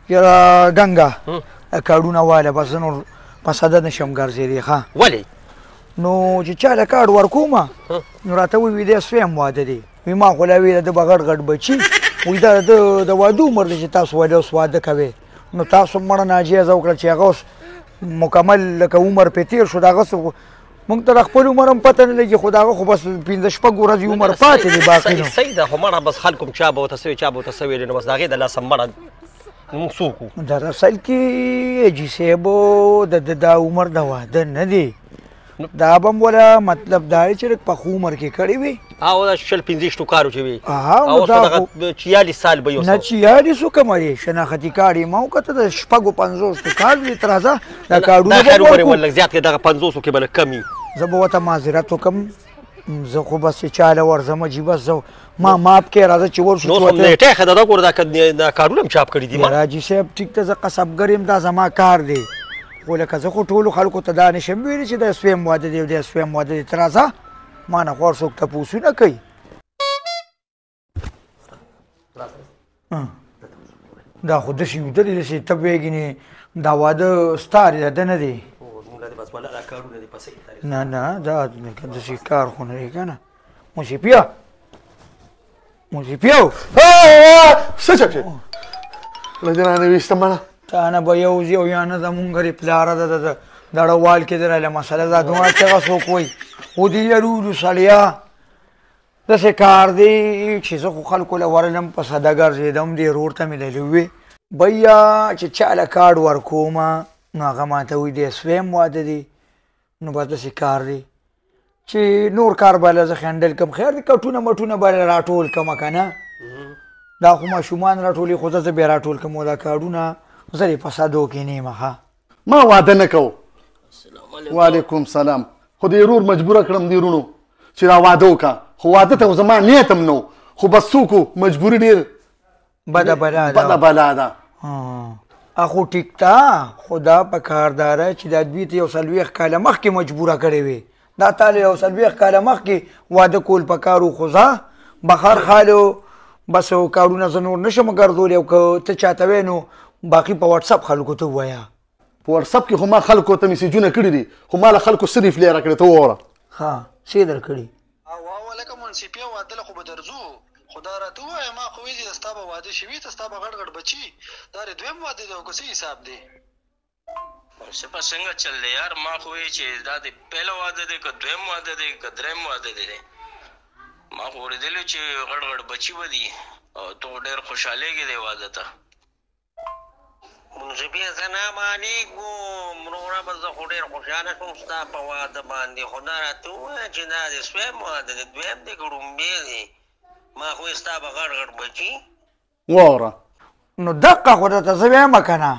یاره ګنګا کارډونه واله، بس زه نور په ساده نه شم ګرځېدی. ښه ولې؟ نو چې چا له کارډ ورکومه نو راته ووایي دی سویم واده دی. وایي ما خو لا ویله ده به غټ غټ بچي، وایي دا د واده عمر دی چې تاسو ولې اوس واده کوئ. نو تاسو مړه ناجایزه وکړه چې هغه اوس مکمل لکه عمر پرې تېر شو، د هغه موږ ته د خپل عمر هم پته نه لګي، خو د هغه خو بس پنځه شپږ ورځې عمر پاتې دی باقي. نو صحیح ده، خو مړه بس خلکو چا به ورته څه وي چا به ورته څه ویلي، نو بس د هغې د لاسه مړه موږ څوک وو؟ در اصل کې حاجي صاحب د ده دا عمر د واده نه دی، دا به هم ولا مطلب دا دی چې لږ په ښه عمر کې کړی وي. او دا 20 25 کالو چې وي. او دا دغه 46 سال به یو نه 46 کومه دی، شناختي کارډ یې ما وکته د شپږو پنځوسو کال دی. تر راځه دا کارډونه به خیر عمر لږ زیات کړي، دغه 50 کې به لږ کم وي. زه به ورته معذرت وکړم، زه خو بس چې چا له ورځم جي بس زه ما معاف کړې، راځه چې ورشو. نو اوس هم نیټه ښه ده، دا ګوره دا کارونه هم چاپ کړي دي. یاره حاجي صاحب ټیک ته زه قصبګر یم، دا زما کار دی، خو لکه زه خو ټولو خلکو ته دا نه شم ویلي چې دا سویم واده دی او دا سویم واده دی. ته راځه ما نه خو هر څوک تپوسونه کوي. دا خو داسې ویده دی داسې ته وایې دا واده ستا دی، ده نه دی. نه نه دا داسې کار خو نه دی که نه. موسیپیا موسیپیا څه چک شي له دې رانه ویسته مړه تا نه به یو ځي او یا نه زمونږ لرې پلاره ده دړوال کې دراله مسله ده، دومره چغه څوک وایي خو دې یارولو سړیا داسې کار دی چې زه خو خلکو له ورلم په ساده ګرځېدم. دې ورور ته مې دلې ووې بیا چې چا له کارډ ورکومه نو هغه ماته وایي دی سویم واده دی. نو بس داسې کار دی چې نور کار به له زه هینډل کړم، خیر دی کټونه مټونه به له راټول کړمه که نه، دا خو ماشومان راټولي خو زه به راټول کړم او دا کارډونه زه دې په سادو کې نه یم. ښه ما واده نه کوو. وعلیکم سلام. خو دې ورور مجبوره کړم دې وروڼو چې دا واده وکړه، خو واده ته خو زما نیت هم نه و، خو بس څوک مجبوري ډېر بده بلا ده، بده بلا ده. خو ټیک ده، خو دا په کار دا ده چې دا دوی ته یو 40 کاله مخکې مجبوره کړې وي، دا تا له یو 40 کاله مخکې واده کول په کار و. خو ځه بخار خالو بس کارونه زه نور نه شم ګرځولی، او که ته چاته وایې نو باقي په واټساپ خلکو ته ووایه. په واټساپ کې خو ما خلکو ته میسجونه کړي دي، خو ما له خلکو څه ریپلی راکړې ته ووره. ښه څه یې درکړي؟ ولکه منصفیه واده له خو به درځو، خو دا راته ووایه ما خو ویل چې ستا به واده شوي ته ستا به غټ غټ بچي، دا دې دویم واده دی او که څه حساب دی؟ منصفه څنګه چل دی یار، ما خو ویل چې دا دې پهله واده دی که دویم واده دی که دریم واده دی، ما خو اورېدلي چې غټ غټ بچي به دي او ته خو ډېر خوشحالېږې دی واده ته. منصفیه سلام علیکم وروره، به زه خو ډېر خوشحاله شوم ستا په واده باندې، خو دا راته ووایه چې دا دې سویم واده دی دویم دی که ړومبی دی؟ ما خو ستا به غټ غټ بچي. واوره نو دقه خو درته زه وایم که نه،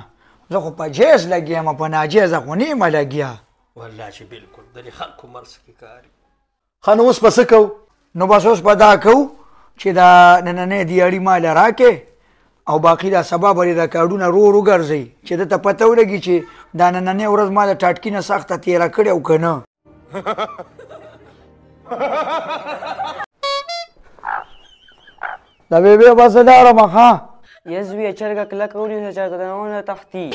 زه خو په جیز لګیا یم، په ناجیزه خو نه یم لګیا. والله چې بلکل د دې خلکو مرز کې کار. ښه نو اوس به څه کوو؟ نو بس اوس به دا کوو چې دا نننۍ دیاړي ما له راکړې او باقي دا سبا به دې دا کارډونه رو رو ګرځوي چې ده ته پته ولګي چې دا نننۍ ورځ ما د ټاټکي نه سخته تېره کړې او که نه. دا بې بس زه لاړم. ښه یه زویه چرګه کلکه ونیسه چېرته د نه تښتي.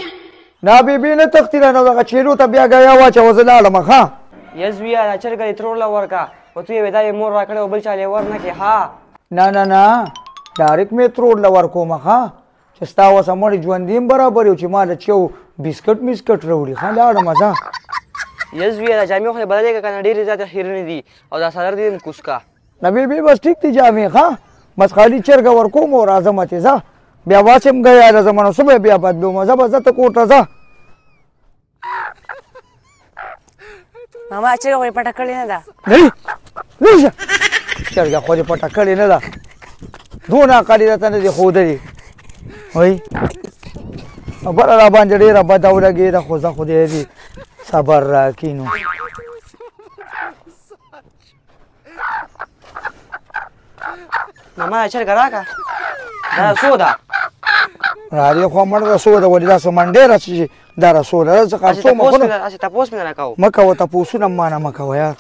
دا بې نه تښتي را، نو دغه چیلو ته بیا ګیا واچوه، زه لاړم. ښه یه زویه دا چرګه دې ترور له ورکړه، خو ته یې دا یې مور راکړې او بل چا له یې ور نه کړې. ښه نه نه نه ډایرکټ مې ترور له ورکوم. ښه چې ستا وسه مړ ژوندي هم برابر یو چې ما له چې یو بسکټ مسکټ راوړي. ښه لاړم ځه. یه زویه دا جامې خو دې بدلې کړه که نه ډېرې زیاتې خیرنې دي، او دا څادر دې هم کوز کړه. نه بې بس ټیک دي جامې. ښه بس خالي چرګه ورکوم او راځم ترې. ځه بیا واسم ګیا له زمانو څه به بیا بدلوم. ځه بس ځه ته کور ته ځه. ماما چرګه خو یې پټه کړې نه ده. لرې لرې شه، چرګه خو دې پټه کړې نه ده، دونه عقل یې درته نه دی ښودلی. وایي بله را باندې ډېره بده ولګېده، خو زه خدای دې صبر راکړي. نو ماما چرګه راکړه، دا څو ده؟ را دې خو مړه څو ده، ولې داسې منډې راسي چې دا رسو ده، زه خرڅوم خو نه. هسې تپوس مې نه کوو. مه کوه تپوسونه ما نه مه کوه یار،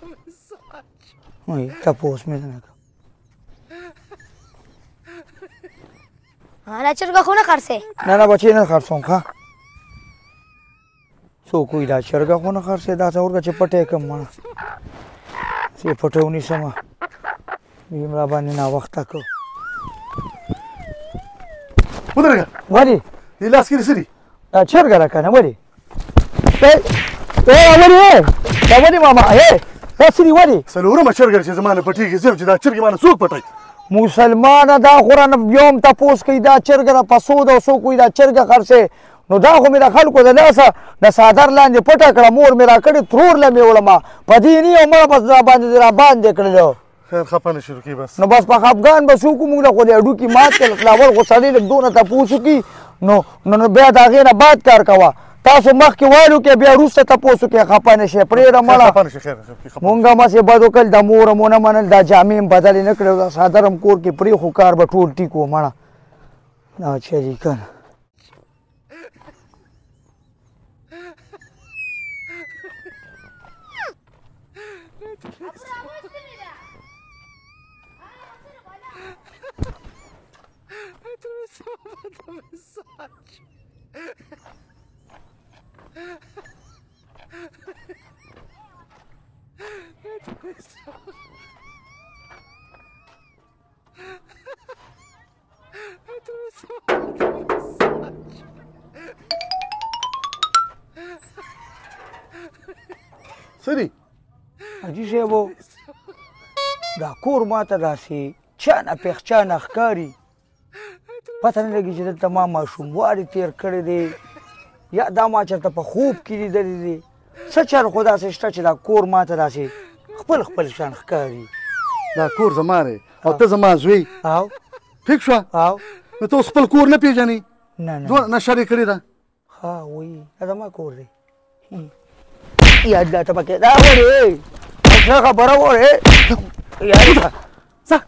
وایي تپوس مې نه کوه. دا چرګه خو نه خرڅې؟ نه نه بچې نه خرڅوم. ښه څوک وایي دا چرګه خو نه خرڅې؟ دا څه ورکه چې پټه یې کړم، مړه چې پټه ونیسم، یم را باندې ناوخته کړ. ودرېږه. ولې؟ دې لاس کې دې څه دي؟ دا چرګه ده که نه؟ ولې؟ ولې دا ولې ماما؟ دا څه دي ولې؟ څلورمه چرګه چې زما نه پټېږي، زه چې دا چرګې ما نه څوک پټوي؟ مسلمانه دا خو رانه بیا هم تپوس کوي دا چرګه ده په څو ده، او څوک وایي دا چرګه خرڅې. نو دا خو مې د خلکو د لاسه د څادر لاندې پټه کړه، مور مې راکړې، ترور له مې وړمه په دې نه یو مړه بس راباندې دې راباندې کړلو. خیر خفه نه شي رکې بس. نو بس په خفګان به څوک موږ له خو دې هډوکي مات کړل. اول خو سړی لږ دونه تپوس وکړي نو نو بیا د هغې نه بعد کار کوه. تاسو مخکې والو کې بیا وروسته تپوس وکړئ، خفه نه شئ، پرېږده مړه. خفه نه شي، خیر خفه. مونږ هم هسې بد وکړل، د مور هم ونه منل، دا جامې هم بدلې نه کړې، دا څادر هم کور کې پرېښو، کار به ټول ټیک و مړه. دا چه دي که نه؟ څه دي؟ حاجي صاحب دا کور ماته داسې چانه پېښچانه ښکاري، پته نه لګي چې دلته ما ماشوموالي تېر کړی دی یا دا ما چېرته په خوب کې لیدلی دی. څه چل خو داسې شته چې دا کور ماته داسې خپل خپل شان ښکاري. دا کور زما دی او ته زما زوی. او ټیک شوه؟ او نو ته اوس خپل کور نه پېژنې؟ نه نه، دوه نشه دې کړې ده. ښه وایي دا زما کور دی. یا الله ته پکې دا ولې څه خبره وره؟ یا ځه.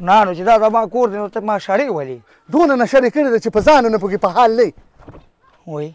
نه نو چې دا زما کور دی نو ته ما شړې ولې؟ دونه نشه دې کړې ده چې په ځان نه پوهېږې، په حال نه. وایي.